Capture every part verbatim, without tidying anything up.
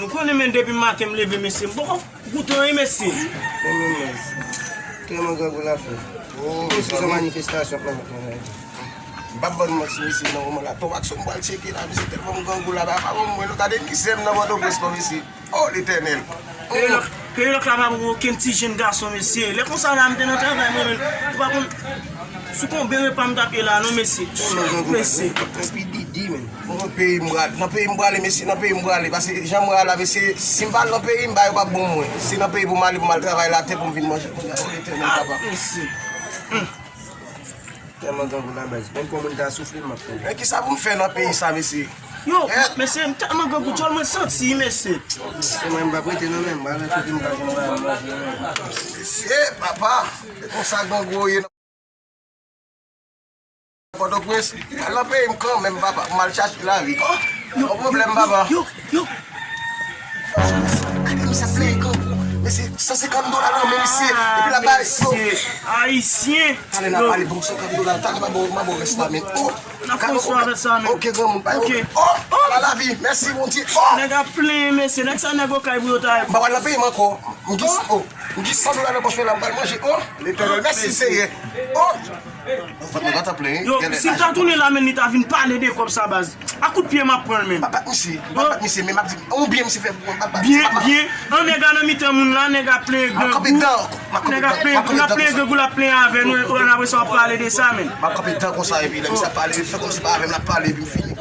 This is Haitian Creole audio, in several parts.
Ou konnen, men, depi maten m leve, mesye, m poko goute anyen, mesye. Men, men, men, tèlman grangou la fè. Oh, se yon manifestasyon k nan vant mwen la. M p ap vann manti, mesye, nan moman la. Tonbakso m pral tcheke la, mesye, tèlman m grangou la, papa, bon, mwen, nou gade mizè m nan Pòtoprens, non, mesye. Oh, Letènèl. Peyi lòk, peyi lòk la pa pou okenn ti jenn gason, mesye. Lè konsa la, m te nan travay, mwen menm. Ou pa konn sou konbyen repa m t ap ye la, non, mesye. Mesye. Epi Didi, men. Bon, nan peyi m prale, nan peyi m prale, mesye, nan peyi m prale. Paske jan m wè a la, mesye, si m pa al nan peyi m, bagay yo p ap bon mwen. Se nan peyi pou m ale, pou m al travay latè, pou m vin manje. Oh, Letènèl, papa. Mesye. Tèlman grangou la, baz. Menm kon moun ta soufle, m ap fè. Men kisa pou m fè nan peyi sa, mesye? Yo, mesye, m tèlman grangou, djòl mwen santi, mesye. Mesye, mwen, m p ap rete non, men m pral nan kote m pa jwenn bagay manje, men. Mesye, papa, se konsa grangou ye nan Pòtoprens. Al nan peyi m kanmenm, papa, m al chache lavi. Oh, yo, yon pwoblèm, yo, papa. Yo, yo. Gade misye ap plenyen grangou. Mesye, san senkant dola nan men misye. Epi l ap bay, yo. Ayisyen. Talè n a pale, bon, senkant dola. Talè m a ba w, m a ba w rès la, men. Oh, n ap fè yon swa avèk sa, men. Ok, granmoun, bay. Ok. Oh, oh, la lavi. Mèsi, Bondye. Oh. Nèg ap plenyen, mesye. Nèg sa, nèg okay pou yo ta ye. M pa pral nan peyi m ankò. M gen, oh, m gen san dola nan pòch mwen la, m pral manje. Oh, Letènèl, mèsi, Seyè. Oh. Fòk mwen pa t ap plenyen. Yo, si m ta tounen la, men li ta vin pale de kòb sa, baz. A kout pye m ap pran l, men. M pa bat misye, m pa bat misye, men m ap di, yon byen misye fè pou mwen, m pa bat misye, m pa bat. Byen, byen. An nèg la nan mitan moun la, nèg ap plenyen grangou. Nèg ap plenyen, nèg ap plenyen grangou, l ap plenyen avè nou, e apre sa w ap pale de sa, men. M ap kanpe dan konsa, epi lè misye ap pale, fè kòmsi pa avè m l ap pale, epi m fini.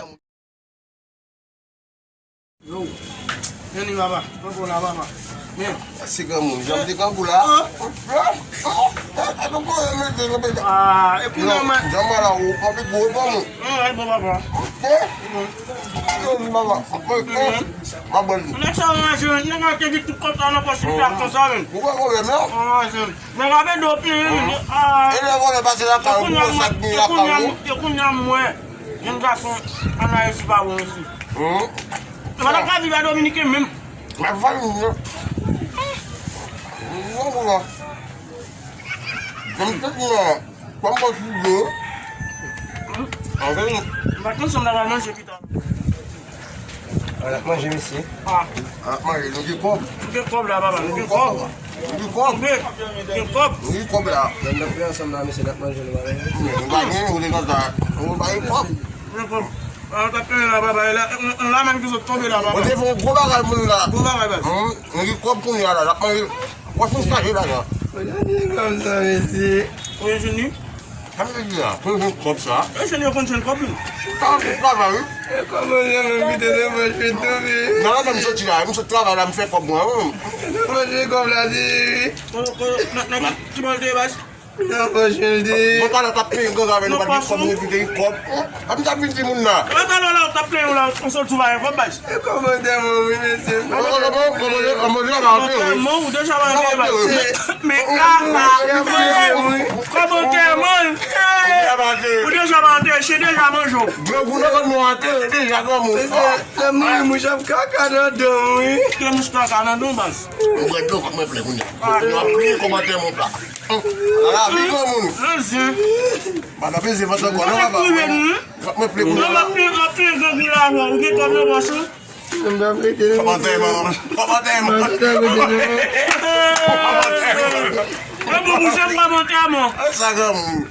Yo, vini, papa. Pran kò la, papa. Men. Mèsi, granmoun. Jan m te grangou la. Ah, e pou nòmal. Jan m wè la, ou anvi gwo, granmoun. Ah, e bon, papa. Bon. Yo, papa. M ap bwè l. Nèg sa anraje, nèg la te di tout kòb sa nan pòch li, konsa, men. Ou pa pwoblèm, non? Anraje. Men la, men dopi, ah. E lè vòlè pase lakay ou, pou wè sa k gen lakay ou. E kounye a m wè. Jenn gason an Ayiti pa bon mesye. Hum. Yo pa ta ka viv a Dominiken menm. Mwen fè moun yo. Mwen pou la. Mwen te di la. Kòm mwen sou do. Anfen. M pa konn sa m ta pral manje pita. An ap manje, mesye. Ah. An ap manje, nou gen kòb. Nou gen kòb la, papa, nou gen kòb. Gen kòb. Gen kòb. Gen kòb la. Lè n ap fè ansanm la, mesye, n ap manje, nou pa gen. Nou pa gen, ou te konn sa. Nou pa gen kòb. Gen kòb. Ah, nou t ap plenyen la, papa, e la, on, on la menm ki sot tonbe la, papa. Ou te fè yon gwo bagay, moun la. Gwo bagay, baz. Hum, nou gen kòb kounye a la, n ap manje. Wè, se yon chaje lajan. Ou te di kòb sa, mesye. Ou te jwenn li? Sa m te di la, pou jwenn kòb sa. E jwenn yo konn jwenn kòb, wi. Sa, se travay, wi. E kòman jan mwen kite nan pòch mwen tonbe? Nan la, m soti la, m sot travay la, m fè kòb mwen, wi. Nan pòch mwen kòb la, se, wi. Nan, nan, nan, ki bò l te ye, baz? Nan pòch mwen l te ye. Mwen talè t ap peye ganga avè nou, pa t gen kòb, nou kite kòb. Sa m t ap vin di moun la. Mwen talè la, w t ap peye w la, w sot sou bagay kòb, baz. E kòmantè mwen, wi, mesye. Kòmantè mwen, kòmantè, kòmantè la pa antre, wi. Kòmantè mwen, ou deja pa antre, baz. Men, men, kaka, kòmantè mwen. Ou deja pa antre, chen deja manje w. Grangou nan kò nou antre, deja granmoun. Lè m mouri, mouch ap kaka nan dan m, wi. Ke mouch kaka nan dan w, baz. Mwen dlo, fòk mwen plen kounye a. Yo ap kriye kòmantè mwen la. Ala lavi granmoun. Mezye. Pa nan peze vant ankò, non, papa. Fòk mwen plen kounye a. Non, m ap plen, m ap plen grangou la, ou gen kòb nan pòch ou? Kòmantè mwen. Kòmantè mwen. Kòmantè mwen. E bon, mouche, m kòmantè mwen. Sa granmoun.